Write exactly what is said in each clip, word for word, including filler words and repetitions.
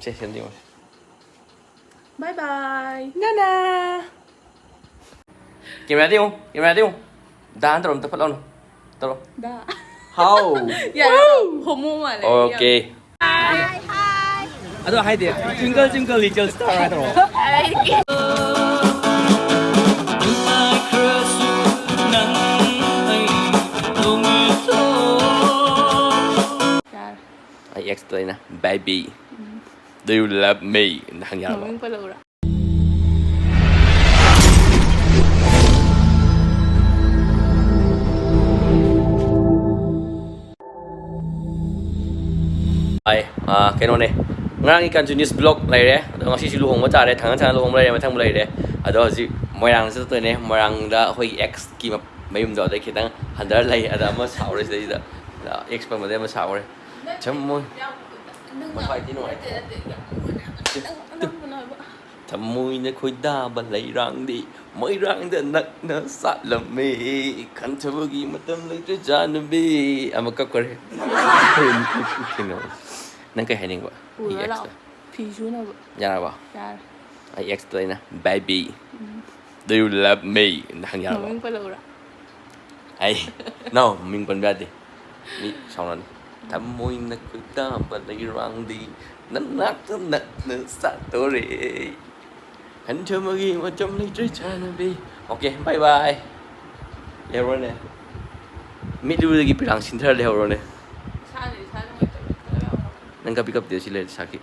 ꯁꯦ, ꯁꯦꯝꯗꯤ ꯌꯦꯡꯉꯨꯁꯦ꯫ Bye bye. ꯅꯅꯥ꯫ ꯀꯦꯃꯦꯔꯥꯗ ꯌꯦꯡꯉꯨ, ꯀꯦꯃꯦꯔꯥꯗ ꯌꯦꯡꯉꯨ꯫ ꯗꯥꯟ ꯇꯧꯔꯣ, ꯑꯝꯇ ꯐꯠ ꯂꯥꯎꯅ꯫ ꯇꯧꯔꯣ꯫ ꯗꯥ꯫ ꯍꯥꯎ꯫ ꯌꯥꯔꯦ, ꯍꯣꯃꯣ ꯃꯥꯜꯂꯦ꯫ ꯑꯣꯀꯦ꯫ ꯑꯗꯣ ꯍꯥꯏꯗꯤ, "Twinkle twinkle little star" ꯍꯥꯏꯗ꯭ꯔꯣ? ꯌꯥꯔꯦ꯫ ꯑꯩ ꯑꯦꯛꯁꯇ ꯑꯩꯅ, "Baby, do you love me?" ꯅ ꯍꯪ ꯌꯥꯔꯕ? ꯃꯃꯤꯡ ꯄꯜꯂꯛꯎꯔꯥ? ꯑꯥꯏ, ꯑꯥ, ꯀꯩꯅꯣꯅꯦ, ꯉꯔꯥꯡꯒꯤ continuous vlog ꯂꯩꯔꯦ, ꯑꯗꯣ ꯉꯁꯤꯁꯨ ꯂꯨꯍꯣꯡꯕ ꯇꯥꯔꯦ, ꯊꯪꯅ ꯊꯪꯅ ꯂꯨꯍꯣꯡꯕ ꯂꯩꯔꯦ, ꯃꯊꯪ ꯂꯩꯔꯦ꯫ ꯑꯗꯣ ꯍꯧꯖꯤꯛ ꯃꯣꯏꯔꯥꯡ ꯆꯠꯇꯣꯏꯅꯦ, ꯃꯣꯏꯔꯥꯡꯗ ꯑꯩꯈꯣꯏꯒꯤ ꯑꯦꯛꯁꯀꯤ ꯃ-, ꯃꯌꯨꯝꯗꯣ, ꯑꯗꯩ ꯈꯤꯇꯪ ꯍꯟꯊꯔ ꯂꯩ, ꯑꯗ ꯑꯃ ꯁꯥꯎꯔꯦ ꯁꯤꯗꯩꯁꯤꯗ, ꯑꯦꯛꯁ ꯄꯟꯕꯗꯩ ꯑꯃ ꯁꯥꯎꯔꯦ꯫ ꯊꯝꯃꯣꯏ꯫ ꯃꯊ꯭ꯋꯥꯏꯗꯤ ꯅꯨꯡꯉꯥꯏꯇꯦ꯫ ꯊꯃꯣꯏꯅ ꯈꯣꯏꯗꯥꯕ ꯂꯩꯔꯥꯡꯗꯤ ꯃꯣꯏꯔꯥꯡꯗ ꯅꯛꯅ ꯁꯥꯠꯂꯝꯃꯦ꯫ ꯈꯟꯊꯕꯒꯤ ꯃꯇꯝ ꯂꯩꯇ꯭ꯔꯦ ꯆꯥꯅꯕꯤ꯫ ꯑꯃ ꯀꯞꯈ꯭ꯔꯦ꯫ ꯀꯩꯅꯣ? ꯅꯪ ꯀꯩ ꯍꯥꯏꯅꯤꯡꯕ? ꯑꯩ ꯄꯨꯔ ꯑꯦꯛꯁꯇ꯫ ꯂꯥꯛꯑꯣ꯫ ꯐꯤ ꯁꯨꯅꯕ꯫ ꯌꯥꯔꯕ? ꯌꯥꯔꯦ꯫ ꯑꯩ ꯑꯦꯛꯁꯇ ꯑꯩꯅ, "Baby, um. Do you love me?" ꯅ ꯍꯪ ꯌꯥꯔꯕ? ꯃꯃꯤꯡ ꯄꯜꯂꯛꯎꯔꯥ? ꯑꯩ, no, ꯃꯤꯡ ꯄꯟꯕ ꯌꯥꯗꯦ꯫ ꯃꯤ ꯁꯥꯎꯅꯅꯤ꯫ ꯊꯃꯣꯏꯅ ꯈꯣꯏꯗꯥꯕ ꯂꯩꯔꯥꯡꯗꯤ ꯅꯅꯥꯛꯇ ꯅꯛꯅ ꯁꯥꯠꯇꯣꯔꯦ꯫ ꯍꯟꯊꯕꯒꯤ ꯃꯇꯝ ꯂꯩꯇ꯭ꯔꯦ ꯆꯥꯅꯕꯤ꯫ Okay, bye bye꯫ ꯂꯩꯍꯧꯔꯣꯅꯦ꯫ ꯃꯤꯠꯂꯨꯕꯗꯒꯤ ꯄꯤꯔꯥꯡ ꯁꯤꯟꯊꯔ ꯂꯩꯍꯧꯔꯣꯅꯦ꯫ ꯏꯁꯥꯅ ꯏꯁꯥ ꯅꯨꯡꯉꯥꯏꯇꯕ ꯈꯔ ꯌꯥꯎꯔꯛꯄ꯫ ꯅꯪ ꯀꯞꯄꯤ ꯀꯞꯇꯦ ꯁꯤ ꯂꯩꯔꯗꯤ ꯁꯥꯈꯤ꯫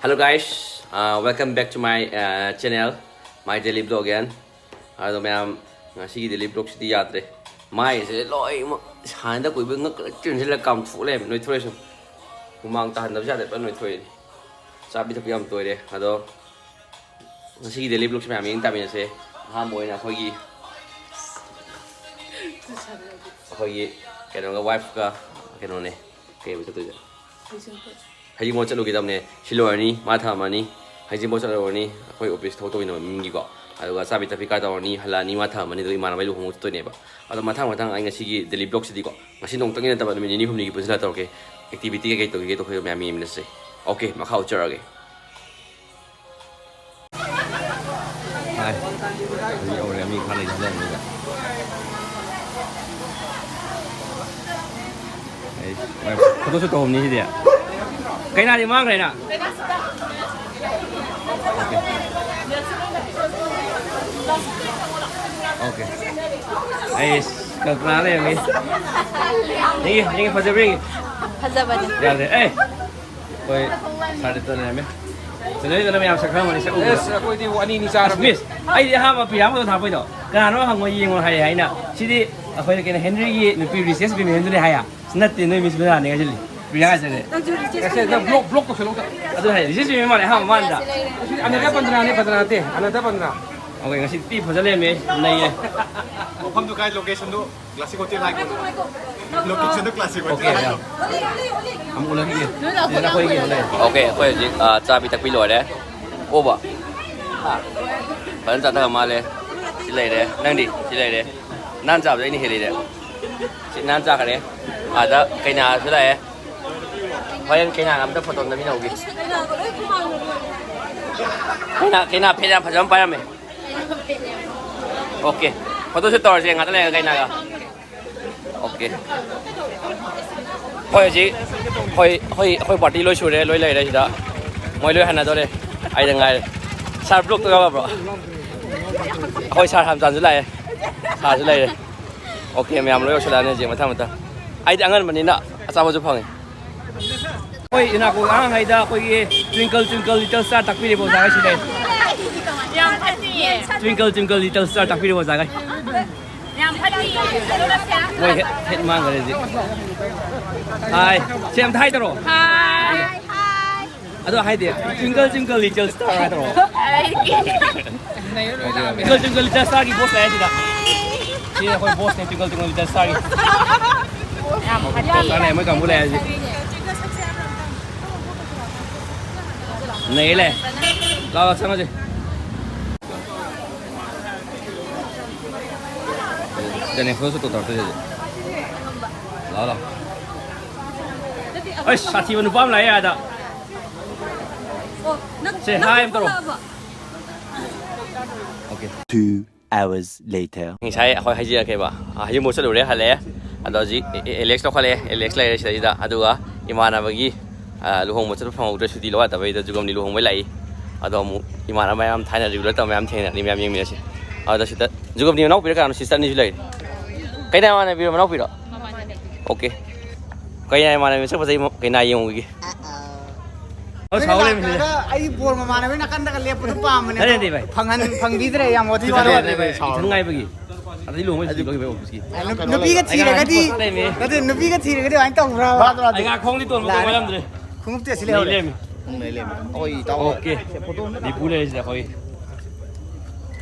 Hello guys, uh, welcome back to my uh, channel, my daily vlog again. ꯑꯗꯣ ꯃꯌꯥꯝ, ꯉꯁꯤꯒꯤ daily vlogꯁꯤꯗꯤ ꯌꯥꯗ꯭ꯔꯦ꯫ ꯃꯥꯏꯁꯦ ꯂꯣꯏꯅꯃꯛ ꯁꯥꯏꯅꯗ ꯀꯨꯏꯕ ꯉꯛ ꯆꯦꯟꯁꯤꯜꯂꯒ ꯀꯥꯝꯊꯣꯛ ꯂꯩꯔꯝꯃꯦ꯫ ꯅꯣꯏꯊꯣꯔꯛꯑꯦ ꯁꯨꯝ꯫ ꯍꯨꯃꯥꯡ ꯇꯥꯍꯟꯗꯕꯁꯨ ꯌꯥꯗꯦ꯫ ꯐꯖꯅ ꯅꯣꯏꯊꯣꯔꯛꯑꯦ꯫ ꯆꯥꯕꯤ ꯊꯛꯄꯤ ꯌꯥꯝ ꯇꯣꯏꯔꯦ꯫ ꯑꯗꯣ ꯉꯁꯤꯒꯤ daily vlogꯁꯦ ꯃꯌꯥꯝ ꯌꯦꯡ ꯇꯥꯃꯤꯟꯅꯁꯦ꯫ ꯑꯍꯥꯟꯕ ꯑꯣꯏꯅ ꯑꯩꯈꯣꯏꯒꯤ ꯑꯩꯈꯣꯏꯒꯤ ꯀꯩꯅꯣꯒ wifeꯀ ꯀꯩꯅꯣꯅꯦ꯫ ꯀꯩꯕ ꯆꯠꯇꯣꯏꯁꯦ? ꯍꯩꯖꯤꯡꯄꯣꯠ ꯆꯠꯂꯨꯒꯗꯕꯅꯦ꯫ ꯁꯤ ꯂꯣꯏꯔꯅꯤ, ꯃꯥ ꯊꯝꯃꯅꯤ꯫ ꯍꯩꯖꯤꯡꯄꯣꯠ ꯆꯠꯂꯨꯔꯅꯤ, ꯑꯩꯈꯣꯏ office ꯊꯕꯛ ꯇꯧꯃꯤꯟꯅꯕ ꯃꯤꯒꯤꯀꯣ꯫ ꯑꯗꯨꯒ ꯆꯥꯕꯤ ꯊꯛꯄꯤ ꯈꯔ ꯇꯧꯔꯅꯤ, ꯍꯜꯂꯛꯑꯅꯤ, ꯃꯥ ꯊꯝꯃꯅꯤ, ꯑꯗꯨꯒ ꯏꯃꯥꯟꯅꯕꯒꯤ ꯂꯨꯍꯣꯡꯕ ꯆꯠꯇꯣꯏꯅꯦꯕ꯫ ꯑꯗꯣ ꯃꯊꯪ ꯃꯊꯪ ꯑꯩ ꯉꯁꯤꯒꯤ daily vlogꯁꯤꯗꯤꯀꯣ, ꯉꯁꯤ ꯅꯣꯡꯇꯪꯒꯤ ꯅꯠꯇꯕ ꯅꯨꯃꯤꯠ ꯅꯤꯅꯤ ꯍꯨꯝꯅꯤꯒꯤ ꯄꯨꯟꯁꯤꯜꯂꯒ ꯇꯧꯔꯛꯀꯦ꯫ Activity ꯀꯩꯀꯩ ꯇꯧꯈꯤꯒꯦꯗꯣ ꯑꯩꯈꯣꯏ ꯃꯌꯥꯝ ꯌꯦꯡꯃꯤꯟꯅꯁꯦ꯫ Okay, ꯃꯈꯥ ꯎꯠꯆꯔꯛꯑꯒꯦ꯫ ꯍꯥꯏ꯫ ꯍꯧꯖꯤꯛ ꯌꯧꯔꯦ, ꯃꯤ ꯈꯔ ꯂꯩꯅꯔꯦ ꯃꯤꯒ꯫ ꯑꯩ, ꯃꯣꯏ photo shoot ꯇꯧꯐꯝꯅꯤ ꯁꯤꯗꯤ꯫ ꯀꯩꯅꯥꯗꯤ ꯃꯥꯡꯈ꯭ꯔꯦꯅ? Okay꯫ Okay꯫ ꯑꯩ ꯀꯜꯄꯅꯥ ꯂꯩꯔꯝꯃꯤ꯫ ꯌꯦꯡꯒꯦ, ꯌꯦꯡꯒꯦ, ꯐꯖꯕ꯭ꯔꯥ ꯌꯦꯡꯒꯦ꯫ ꯐꯖꯕꯅꯦ꯫ ꯌꯥꯗꯦ꯫ ꯑꯦ! ꯑꯩꯈꯣꯏ ꯁꯥꯔ ꯗꯤꯞꯇꯟ ꯂꯩꯔꯝꯃꯦ꯫ ꯆꯦꯟꯅꯔꯤꯗꯅ ꯃꯌꯥꯝ ꯁꯛ ꯈꯪꯉꯝꯃꯅꯤ, ꯁꯛ ꯎꯕꯗ꯫ ꯑꯦꯁ, ꯑꯩꯈꯣꯏꯗꯤ ꯑꯅꯤ ꯑꯅꯤ ꯑꯁ, ꯆꯥꯔꯕꯅꯤ꯫ Miss, ꯑꯩꯗꯤ ꯑꯍꯥꯟꯕ ꯄꯤꯌꯥ ꯐꯣꯇꯣ ꯊꯥꯔꯛꯄꯩꯗꯣ ꯀꯅꯥꯅꯣ ꯍꯪꯉꯣ ꯌꯦꯡꯉꯣ ꯍꯥꯏꯌꯦ꯫ ꯑꯩꯅ ꯁꯤꯗꯤ ꯑꯩꯈꯣꯏꯅ ꯀꯩꯅꯣ ꯍꯦꯅꯔꯤꯒꯤ ꯅꯨꯄꯤ ꯔꯤꯁꯦꯁ ꯄꯤꯕꯤ ꯍꯦꯅꯔꯤ ꯍꯥꯏꯌꯦ꯫ ꯅꯠꯇꯦ, ꯅꯣꯏ ꯃꯤꯁ ꯃꯖꯥꯅꯤ ꯍꯥꯏꯖꯤꯜꯂꯤ꯫ ꯄꯤꯌꯥ ꯍꯥꯏꯖꯤꯜꯂꯦ꯫ ꯑꯦꯁ, ꯑꯦ, ꯅꯪ block, block ꯇꯧꯁꯜꯂꯣ ꯑꯝꯇ꯫ ꯑꯗꯨ ꯍꯥꯏ, ꯔꯤꯁꯦꯁ ꯄꯤꯕꯤ ꯃꯥꯜꯂꯦ ꯑꯍꯥꯟꯕ ꯃꯥꯟꯗ꯫ ꯑꯁꯤꯗꯤ ꯑꯅꯗꯔ ꯄꯟꯗ꯭ꯔꯥꯅꯦ, ꯄꯟꯗ꯭ꯔꯥ ꯅꯠꯇꯦ, ꯑꯅꯗꯔ ꯄꯟꯗ꯭ꯔꯥ꯫ Okay, ꯉꯁꯤ ꯇꯤ ꯐꯖ ꯂꯩꯔꯝꯃꯦ, ꯅꯩꯌꯦ꯫ ꯃꯐꯝꯗꯨ ꯀꯥꯏ, locationꯗꯨ? Classic Hotel ꯍꯥꯏꯒꯦ꯫ Locationꯗꯨ Classic Hotel Okay, ꯍꯥꯏꯒꯦ꯫ ꯌꯥꯝ꯫ ꯑꯃꯨꯛ ꯎꯅꯈꯤꯒꯦ꯫ ꯅꯣꯏ ꯂꯥꯛꯄ ꯁꯤꯗ ꯑꯩꯈꯣꯏꯒꯤ ꯌꯥꯝ ꯂꯩ꯫ Okay, ꯑꯩꯈꯣꯏ ꯍꯧꯖꯤꯛ, ꯑ, ꯆꯥꯕꯤ ꯊꯛꯄꯤ ꯂꯣꯏꯔꯦ꯫ ꯑꯣꯕ꯫ ꯍꯥ? ꯐꯖꯅ ꯆꯥꯊꯔ ꯃꯥꯜꯂꯦ꯫ ꯁꯤ ꯂꯩꯔꯦ꯫ ꯅꯪꯗꯤ? ꯁꯤ ꯂꯩꯔꯦ꯫ ꯅꯍꯥꯟ ꯆꯥꯕꯗ ꯑꯩꯅ ꯍꯦꯜꯂꯤꯅꯦ꯫ ꯁꯤ ꯅꯍꯥꯟ ꯆꯥꯈꯔꯦ꯫ ꯑꯥꯗ ꯀꯩꯅꯥꯁꯨ ꯂꯥꯛꯑꯦ꯫ ꯍꯣꯔꯦꯟ ꯀꯩꯅꯥꯒ ꯑꯝꯇ ꯐꯣꯇꯣ ꯅꯝꯃꯤꯟꯅꯧꯒꯦ꯫ ꯀꯩꯅꯥ, ꯀꯩꯅꯥ ꯐꯦꯠ ꯌꯥꯝ ꯐꯖꯕ ꯑꯃ ꯄꯥꯏꯔꯝꯃꯦ꯫ Okay꯫ Photoshoot ꯇꯧꯔꯁꯦ ꯉꯥꯛꯇ ꯂꯩꯔꯒ ꯀꯩꯅꯥꯒ꯫ Okay꯫ ꯍꯣꯏ, ꯍꯧꯖꯤꯛ ꯍꯣꯏ, ꯍꯣꯏ, ꯑꯩꯈꯣꯏ party ꯂꯣꯏ ꯁꯨꯔꯦ, ꯂꯣꯏ ꯂꯩꯔꯦ ꯁꯤꯗ꯫ ꯃꯣꯏ ꯂꯣꯏ ꯍꯟꯅꯗꯣꯔꯦ, ꯑꯩꯗ ꯉꯥꯏꯔꯦ꯫ Sir, vlogꯇ ꯌꯥꯎꯔꯕ꯭ꯔꯣ? ꯑꯩꯈꯣꯏ sir ꯍꯥꯝꯆꯥꯟꯁꯨ ꯂꯥꯛꯑꯦ, sirꯁꯨ ꯂꯩꯔꯦ꯫ Okay, ꯃꯌꯥꯝ ꯂꯣꯏ ꯌꯧꯁꯜꯂꯛꯑꯅꯤ ꯍꯧꯖꯤꯛ ꯃꯊꯪ ꯃꯊꯪ꯫ ꯑꯩꯗꯤ ꯑꯉꯟꯕꯅꯤꯅ ꯑꯆꯥꯄꯣꯠꯁꯨ ꯐꯪꯉꯦ꯫ ꯑꯩꯈꯣꯏ ꯏꯅꯥꯛꯈꯨꯟ ꯑꯉꯥꯡꯈꯩꯗ ꯑꯩꯈꯣꯏꯒꯤ Twinkle Twinkle Little Star ꯇꯥꯛꯄꯤꯔꯤꯕ ꯑꯣꯖꯥꯈꯩ ꯁꯤꯗ꯫ ꯌꯥꯝ ꯐꯠꯇꯤꯌꯦ꯫ Twinkle Twinkle Little Star ꯇꯥꯛꯄꯤꯔꯤꯕ ꯑꯣꯖꯥꯈꯩ꯫ ꯌꯥꯝ ꯐꯠꯇꯤꯌꯦ꯫ ꯃꯣꯏ ꯍꯦꯠ ꯍꯦꯠ ꯃꯥꯡꯈ꯭ꯔꯦ ꯍꯧꯖꯤꯛ꯫ ꯍꯥꯏ꯫ ꯁꯤ ꯑꯝꯇ ꯍꯥꯏ ꯇꯧꯔꯣ꯫ ꯍꯥꯏ꯫ ꯑꯗꯣ ꯍꯥꯏꯗꯤ Twinkle Twinkle Little Star ꯍꯥꯏ ꯇꯧꯔꯣ꯫ Twinkle Twinkle Little Starꯒꯤ boss ꯂꯩ ꯍꯥꯏꯁꯤꯗ꯫ ꯁꯤ ꯑꯩꯈꯣꯏ bossꯅꯦ Twinkle Twinkle Little Starꯒꯤ꯫ ꯌꯥꯝ ꯐꯠꯇꯤꯌꯦ꯫ ꯆꯥꯅꯩ ꯃꯣꯏ ꯀꯥꯡꯕꯨ ꯂꯩ ꯍꯥꯏꯁꯤ꯫ ꯅꯩ ꯂꯩ꯫ ꯂꯥꯎ ꯂꯥꯎ ꯆꯪꯉꯁꯤ꯫ ꯆꯅꯤ ꯐꯣꯔꯁꯨ ꯇꯧꯊꯔꯛꯇꯣꯏꯁꯦ ꯍꯧꯖꯤꯛ꯫ ꯂꯥꯎ ꯂꯥꯎ꯫ ꯑꯩꯁ ꯁꯥꯊꯤꯕ ꯅꯨꯄꯥ ꯑꯃ ꯂꯥꯛꯑꯦ ꯑꯥꯗ꯫ ꯁꯦ ꯍꯥꯏ ꯑꯃ ꯇꯧꯔꯣ꯫ Okay. Two hours later. ꯉꯁꯥꯏ ꯑꯩꯈꯣꯏ ꯍꯩꯖꯤꯜꯂꯛꯀꯦꯕ꯫ ꯑꯥ, ꯍꯩꯖꯤꯟꯕ ꯆꯠꯂꯨꯔꯦ, ꯍꯜꯂꯛꯑꯦ꯫ ꯑꯗꯣ ꯍꯧꯖꯤꯛ ꯑꯦ-, ꯑꯦ-, ꯑꯦꯂꯦꯛꯁ ꯂꯧꯈꯠꯂꯛꯑꯦ꯫ ꯑꯦꯂꯦꯛꯁ ꯂꯩꯔꯦ ꯁꯤꯗꯩꯁꯤꯗ꯫ ꯑꯗꯨꯒ ꯏꯃꯥꯟꯅꯕꯒꯤ, ꯑꯥ, ꯂꯨꯍꯣꯡꯕ ꯆꯠꯄ ꯐꯪꯍꯧꯗ꯭ꯔꯦ, ꯁꯨꯇꯤ ꯂꯧ ꯌꯥꯗꯕꯩꯗ ꯖꯨꯒꯝꯅꯤ ꯂꯨꯍꯣꯡꯕꯩ ꯂꯥꯛꯏ꯫ ꯑꯗꯣ ꯑꯃꯨꯛ ꯏꯃꯥꯟꯅꯕ ꯃꯌꯥꯝ ꯊꯥꯏꯅ regular ꯇꯧꯕ ꯃꯌꯥꯝ ꯊꯦꯡꯅꯔꯅꯤ, ꯃꯌꯥꯝ ꯌꯦꯡꯃꯤꯟꯅꯁꯤ꯫ ꯑꯗꯣ ꯁꯤꯗ ꯖꯨꯒꯝꯅꯤ ꯃꯅꯥꯎꯄꯤꯔ ꯀꯅꯥꯅꯣ sister ꯑꯅꯤꯁꯨ ꯂꯩꯔꯤ꯫ ꯀꯩꯅꯥ ꯏꯃꯥꯟꯅꯕꯤꯔꯣ, ꯃꯅꯥꯎꯄꯤꯔꯣ? Okay꯫ ꯀꯩꯅꯥ ꯏꯃꯥꯟꯅꯕꯤ ꯃꯁꯛ ꯐꯖꯩ, ꯀꯩꯅꯥ ꯌꯦꯡꯉꯨꯈꯤꯒꯦ꯫ ꯑꯣ, ꯁꯥꯎ ꯂꯩꯔꯝꯃꯦ ꯁꯤꯗ꯫ ꯑꯩ ꯕꯣꯜ ꯃꯃꯥꯟꯅꯕꯒꯤ ꯅꯥꯀꯟꯗꯒ ꯂꯦꯞꯄꯗꯣ ꯄꯥꯝꯕꯅꯦ꯫ ꯅꯠꯇꯦ, ꯅꯠꯇꯦ, ꯚꯥꯏ꯫ ꯐꯪꯍꯟ ꯐꯪꯕꯤꯗ꯭ꯔꯦ ꯌꯥꯝ ꯋꯥꯊꯤ ꯏꯊꯟ ꯋꯥꯔꯦꯝ꯫ ꯉꯥꯏꯕꯒꯤ, ꯏꯊꯟ ꯉꯥꯏꯕꯒꯤ꯫ ꯑꯗꯩ ꯂꯨꯍꯣꯡꯕꯩ ꯁꯨꯇꯤ ꯂꯧꯈꯤꯕ ꯑꯣꯐꯤꯁꯀꯤ꯫ ꯅꯨ- ꯅꯨꯄꯤꯒ ꯊꯤꯔꯒꯗꯤ ꯅꯠꯇꯦ, ꯅꯨꯄꯤꯒ ꯊꯤꯔꯒꯗꯤ ꯑꯗꯨꯃꯥꯏꯅ ꯇꯧꯕ꯭ꯔꯥ? ꯑꯩ ꯉꯥ ꯈꯣꯡꯗꯤ ꯇꯣꯡꯕ ꯉꯝꯗ꯭ꯔꯦ꯫ ꯈꯣꯡꯎꯞꯇꯤ ꯑꯁꯤ ꯂꯩ ꯂꯩꯍꯧꯔꯦ꯫ ꯂꯩꯔꯝꯃꯤ꯫ ꯈꯣꯡꯎꯞ ꯂꯩ ꯂꯩꯔꯝꯃꯦ꯫ ꯑꯩꯈꯣꯏ ꯏꯇꯥꯎ Okay꯫ ꯗꯤꯄꯨ ꯂꯩꯔꯤꯁꯤꯗ ꯑꯩꯈꯣꯏ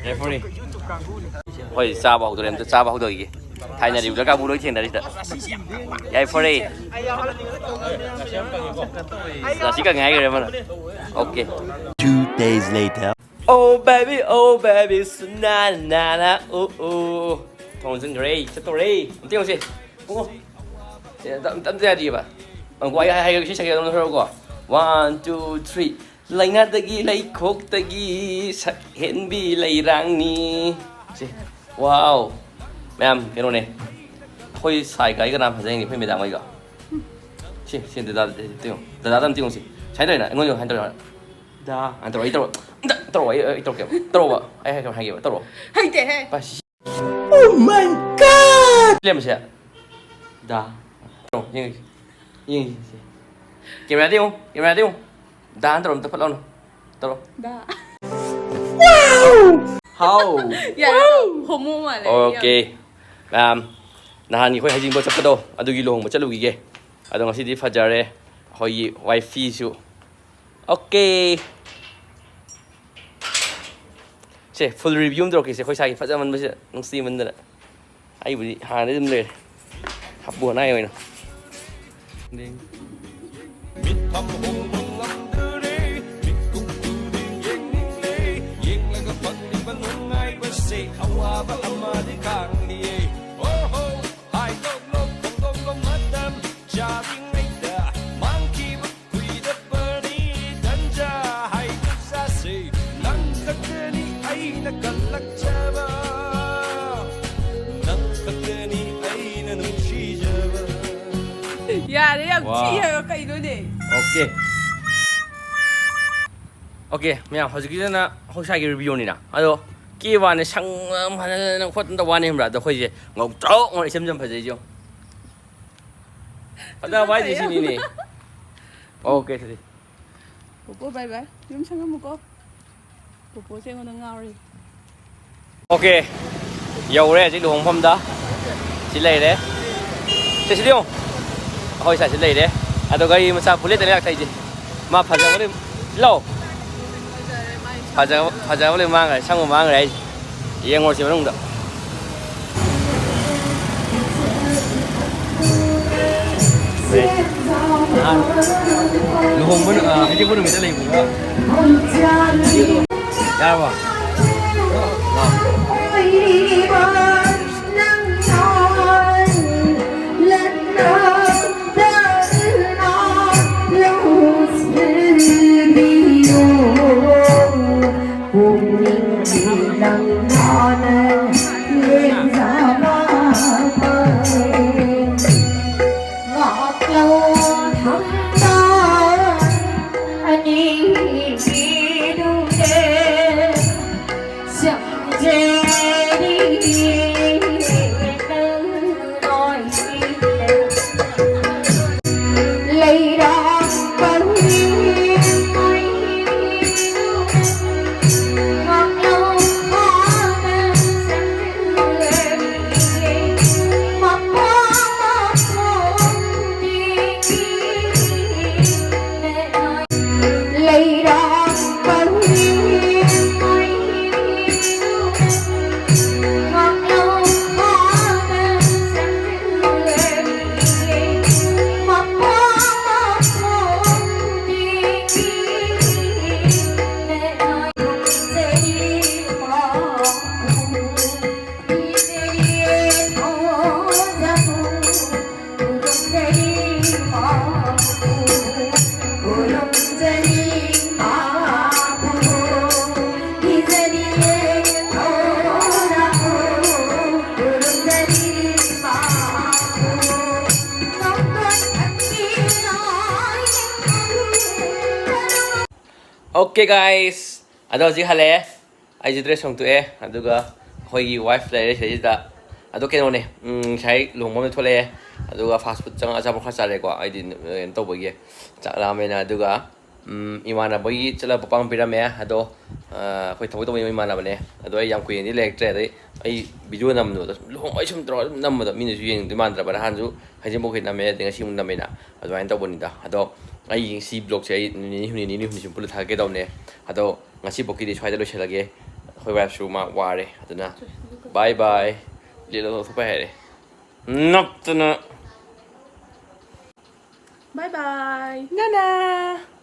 referee꯫ ꯑꯩꯈꯣꯏ ꯆꯥꯕ ꯍꯧꯗꯣꯔꯦ, ꯑꯝꯇ ꯆꯥꯕ ꯍꯧꯗꯣꯛꯈꯤꯒꯦ꯫ ꯊꯥꯏꯅ regular ꯀꯥꯡꯕꯨ ꯂꯣꯏ ꯊꯦꯡꯅꯔꯤꯁꯤꯗ꯫ ꯌꯥꯏꯐꯔꯦ꯫ ꯉꯁꯤ ꯀꯪꯉꯦ ꯍꯥꯏꯈ꯭ꯔꯦ ꯑꯃꯅ꯫ Okay꯫ Two days later. Oh baby, oh baby, ꯁꯨꯅꯥ ꯅꯥ ꯅꯥ, ꯎ ꯎ꯫ ꯊꯣꯡ ꯂꯣꯟꯁꯤꯟꯈ꯭ꯔꯦ, ꯆꯠꯇꯧꯔꯦ꯫ ꯑꯝꯇ ꯌꯦꯡꯉꯨꯁꯦ꯫ ꯄꯨꯡꯉꯣ꯫ ꯁꯦ, ꯑꯝꯇ, ꯑꯝꯇ ꯌꯥꯗ꯭ꯔꯤꯕ꯫ ꯉꯥꯏꯈꯣ, ꯑꯩ ꯍꯥꯏ-, ꯍꯥꯏꯔꯒ ꯏꯁꯩ ꯁꯛꯀꯦ ꯑꯗꯨꯝ ꯁꯛꯂꯛꯎꯀꯣ꯫ One, two, three꯫ ꯂꯩꯉꯥꯗꯒꯤ ꯂꯩꯈꯣꯛꯇꯒꯤ ꯁꯛ ꯍꯦꯟꯕꯤ ꯂꯩꯔꯥꯡꯅꯤ꯫ ꯁꯦ, wow꯫ ꯃꯌꯥꯝ, ꯀꯩꯅꯣꯅꯦ꯫ ꯑꯩꯈꯣꯏ ꯁꯥꯏ ꯀꯥꯏ ꯀꯅꯥ ꯐꯖꯩ ꯌꯦꯡꯒꯦ, ꯑꯩꯈꯣꯏ ꯃꯦꯗꯥꯝ ꯍꯣꯏꯒ꯫ ꯁꯤ, ꯁꯤ, ꯗꯗꯥ, ꯗꯗꯥ, ꯗꯗꯥꯗ ꯑꯝꯇ ꯌꯦꯡꯉꯨꯁꯤ꯫ ꯁꯨꯃꯥꯏꯅ ꯇꯧꯔꯤꯅ, ꯑꯩꯉꯣꯟꯗ ꯍꯥꯏꯅ ꯇꯧꯔꯤꯅ꯫ ꯗꯥ, ꯍꯥꯏꯅ ꯇꯧꯔꯣ, ꯑꯩ ꯇꯧꯔꯣ꯫ ꯑꯝꯇ ꯇꯧꯔꯣ, ꯑꯩ, ꯑꯩ ꯇꯧꯔꯛꯀꯦꯕ꯫ ꯇꯧꯔꯣꯕ꯫ ꯑꯩ ꯍꯥꯏꯒꯦꯕ, ꯍꯥꯏꯒꯦꯕ꯫ ꯇꯧꯔꯣ꯫ ꯍꯩꯇꯦꯍꯦ꯫ ꯄꯥꯁꯤ꯫ Oh my God! ꯂꯦꯝꯕꯁꯦ꯫ ꯗꯥ꯫ ꯇꯧꯔꯣ, ꯌꯦꯡꯉꯁꯤ꯫ ꯌꯦꯡꯉꯁꯤ꯫ ꯀꯦꯃꯦꯔꯥꯗ ꯌꯦꯡꯉꯨ, ꯀꯦꯃꯦꯔꯥꯗ ꯌꯦꯡꯉꯨ꯫ ꯗꯥꯟ ꯇꯧꯔꯣ, ꯑꯝꯇ ꯐꯠ ꯂꯥꯎꯅ ꯇꯧꯔꯣ꯫ ꯗꯥ꯫ ꯍꯥꯎ꯫ ꯌꯥꯔꯦ, ꯍꯣꯃꯣ ꯃꯥꯜꯂꯦ꯫ ꯑꯣꯀꯦ꯫ ꯃꯌꯥꯝ, ꯅꯍꯥꯟꯒꯤ ꯑꯩꯈꯣꯏ ꯍꯩꯖꯤꯡꯄꯣꯠ ꯆꯠꯄꯗꯣ, ꯑꯗꯨꯒꯤ ꯂꯨꯍꯣꯡꯕ ꯆꯠꯂꯨꯈꯤꯒꯦ꯫ ꯑꯗꯣ ꯉꯁꯤꯗꯤ ꯐꯖꯔꯦ ꯑꯩꯈꯣꯏꯒꯤ ꯋꯥꯏꯐꯤꯁꯨ꯫ ꯑꯣꯀꯦ꯫ ꯁꯦ, ꯐꯨꯜ ꯔꯤꯚꯤꯌꯨ ꯑꯃ ꯇꯧꯔꯛꯀꯦꯁꯦ, ꯑꯩꯈꯣꯏ ꯁꯥꯏꯒꯤ ꯐꯖꯃꯟꯕꯁꯦ, ꯅꯨꯡꯁꯤꯃꯟꯗꯅ꯫ ꯑꯩꯕꯨꯗꯤ ꯍꯥꯟꯅꯗꯩ ꯑꯗꯨꯝ ꯂꯩꯔꯦ꯫ ꯍꯥꯄꯨ ꯍꯅꯥꯏ ꯑꯣꯏꯅ꯫ ꯃꯤꯠꯐꯝ ꯍꯣꯡꯕ ꯉꯝꯗꯔꯦ, ꯃꯤꯠꯀꯨꯞ ꯀꯨꯗꯤꯡ ꯌꯦꯡꯅꯤꯡꯂꯦ, ꯌꯦꯡꯂꯒ ꯐꯪꯂꯤꯕ ꯅꯨꯡꯉꯥꯏꯕꯁꯦ ꯑꯋꯥꯕ ꯑꯃꯗꯤ ꯈꯥꯡꯂꯤꯌꯦ꯫ ꯑꯣꯍꯣ, ꯍꯥꯏꯗꯣꯛꯂꯣ ꯐꯣꯡꯗꯣꯛꯂꯣ ꯃꯇꯝ ꯆꯥꯔꯤꯉꯩꯗ, ꯃꯥꯡꯈꯤꯕ ꯀꯨꯏꯔꯕꯅꯤ ꯇꯟꯖꯥ ꯍꯥꯏꯗꯣꯛꯆꯁꯦ, ꯅꯪ ꯈꯛꯇꯅꯤ ꯑꯩꯅ ꯀꯜꯂꯛꯆꯕ, ꯅꯪ ꯈꯛꯇꯅꯤ ꯑꯩꯅ ꯅꯨꯡꯁꯤꯖꯕ꯫ ꯌꯥꯔꯦ, ꯌꯥꯝ ꯋꯥ꯫ ꯊꯤ ꯍꯥꯏꯕ ꯀꯩꯅꯣꯅꯦ? ꯑꯣꯀꯦ꯫ ꯑꯣꯀꯦ, ꯃꯌꯥꯝ, ꯍꯧꯖꯤꯛꯀꯤꯗꯨꯅ ꯑꯩꯈꯣꯏ ꯁ꯭ꯋꯥꯏꯒꯤ ꯔꯤꯚꯤꯌꯨꯅꯤꯅ꯫ ꯑꯗꯣ ꯀꯦ ꯋꯥꯅꯦ, ꯁꯪ ꯐꯖꯅ ꯈꯣꯠꯇꯅ ꯇꯧꯕ ꯋꯥꯅꯤ, ꯈꯪꯕ꯭ꯔꯥ? ꯑꯗꯣ ꯑꯩꯈꯣꯏꯁꯦ ꯉꯧꯇ꯭ꯔꯣꯛ ꯉꯧꯔ ꯏꯆꯝ ꯆꯝ ꯐꯖꯩꯁꯦ ꯌꯦꯡꯉꯣ꯫ ꯐꯖꯕ ꯍꯥꯏꯁꯦ ꯁꯤꯅꯤꯅꯦ꯫ ꯑꯣꯀꯦ, ꯑꯗꯨꯗꯤ꯫ ꯄꯣꯄꯣ, ꯕꯥꯏ ꯕꯥꯏ꯫ ꯌꯨꯝ ꯁꯪꯉꯝꯃꯨꯀꯣ꯫ ꯄꯣꯄꯣꯁꯦ ꯑꯩꯉꯣꯟꯗ ꯉꯥꯎꯔꯦ꯫ ꯑꯣꯀꯦ, ꯌꯧꯔꯦ ꯍꯧꯖꯤꯛ ꯂꯨꯍꯣꯡꯐꯝꯗ꯫ ꯁꯤ ꯂꯩꯔꯦ꯫ ꯁꯦ, ꯁꯤꯗ ꯌꯦꯡꯉꯣ꯫ ꯑꯩꯈꯣꯏ ꯁꯥꯏꯁꯤ ꯂꯩꯔꯦ꯫ ꯑꯗꯣ ꯒꯥꯔꯤ ꯃꯆꯥ ꯕꯨꯂꯦꯠꯇꯅꯦ ꯂꯥꯛꯊꯛꯏꯁꯦ꯫ ꯃꯥ ꯐꯖꯕ ꯂꯣꯏ ꯂꯧ꯫ ꯐꯖꯕ, ꯐꯖꯕ ꯂꯣꯏ ꯃꯥꯡꯈ꯭ꯔꯦ꯫ ꯁꯪꯕ ꯃꯥꯡꯈ꯭ꯔꯦ ꯍꯥꯏꯁꯦ꯫ ꯌꯦꯡꯉꯨꯔꯁꯤ ꯃꯅꯨꯡꯗ꯫ ꯂꯨꯍꯣꯡꯕ ꯅꯨ-, ꯑ, ꯍꯩꯖꯤꯡꯕ ꯅꯨꯃꯤꯠꯇ ꯂꯩꯕꯗꯣ꯫ ꯌꯥꯔꯕꯣ? Okay, guys, ꯑꯗꯣ ꯍꯧꯖꯤꯛ ꯍꯜꯂꯛꯑꯦ꯫ ꯑꯩꯁꯦ dress ꯍꯣꯡꯗꯣꯛꯑꯦ, ꯑꯗꯨꯒ ꯑꯩꯈꯣꯏꯒꯤ wife ꯂꯩꯔꯦ ꯁꯤꯗꯩꯁꯤꯗ꯫ ꯑꯗꯣ ꯀꯩꯅꯣꯅꯦ, ꯎꯝ, ꯉꯁꯥꯏ ꯂꯨꯍꯣꯡꯕ ꯑꯃ ꯊꯣꯛꯂꯛꯑꯦ, ꯑꯗꯨꯒ fast food ꯆꯪꯉꯒ ꯑꯆꯥꯄꯣꯠ ꯈꯔ ꯆꯥꯔꯦꯀꯣ꯫ ꯑꯩꯗꯤ, ꯎꯝ, ꯀꯩꯅꯣ ꯇꯧꯕꯒꯤ, ꯆꯥꯛ ꯂꯥꯝꯃꯦꯅ꯫ ꯑꯗꯨꯒ, ꯎꯝ, ꯏꯃꯥꯟꯅꯕꯒꯤ ꯆꯠꯂꯒ ꯄꯣꯠ ꯄꯥꯡ ꯄꯤꯔꯝꯃꯦ꯫ ꯑꯗꯣ, ꯑ, ꯑꯩꯈꯣꯏ ꯊꯕꯛ ꯇꯧꯃꯤꯟꯅꯕ ꯏꯃꯥꯟꯅꯕꯅꯦ꯫ ꯑꯗꯣ ꯑꯩ ꯌꯥꯝ ꯀꯨꯏꯅꯗꯤ ꯂꯩꯔꯛꯇ꯭ꯔꯦ꯫ ꯑꯗꯩ ꯑꯩ video ꯅꯝꯕꯗꯣ, ꯂꯨꯍꯣꯡꯕ ꯑꯩ ꯁꯨꯝ ꯇꯧꯔꯒ ꯑꯗꯨꯝ ꯅꯝꯕꯗꯣ ꯃꯤꯅꯁꯨ ꯌꯦꯡꯗꯣꯏ ꯃꯥꯟꯗ꯭ꯔꯕ꯫ ꯅꯍꯥꯟꯁꯨ ꯍꯩꯖꯤꯡꯄꯣꯠꯀꯤ ꯅꯝꯃꯦ, ꯑꯗꯩ ꯉꯁꯤ ꯑꯃꯨꯛ ꯅꯝꯃꯦꯅ, ꯑꯗꯨꯃꯥꯏꯅ ꯇꯧꯕꯅꯤꯗ꯫ ꯑꯗꯣ ꯑꯩ ꯁꯤ vlogꯁꯦ ꯑꯩ ꯅꯨꯃꯤꯠ ꯅꯤꯅꯤ ꯍꯨꯝꯅꯤ, ꯅꯤꯅꯤ ꯍꯨꯝꯅꯤ ꯁꯨꯝ ꯄꯨꯜꯂ ꯊꯥꯒꯠꯀꯦ ꯇꯧꯕꯅꯦ꯫ ꯑꯗꯣ ꯉꯁꯤꯐꯥꯎꯀꯤꯗꯤ ꯁ꯭ꯋꯥꯏꯗ ꯂꯣꯏꯁꯤꯜꯂꯒꯦ꯫ ꯑꯩꯈꯣꯏ wifeꯁꯨ ꯃꯥ ꯋꯥꯔꯦ, ꯑꯗꯨꯅ bye bye꯫ ꯂꯤꯠꯂꯣ, ꯂꯧꯊꯣꯛꯄ ꯍꯥꯏꯔꯦ꯫ ꯅꯞꯇꯅ꯫ Bye bye꯫ ꯅꯅꯥ꯫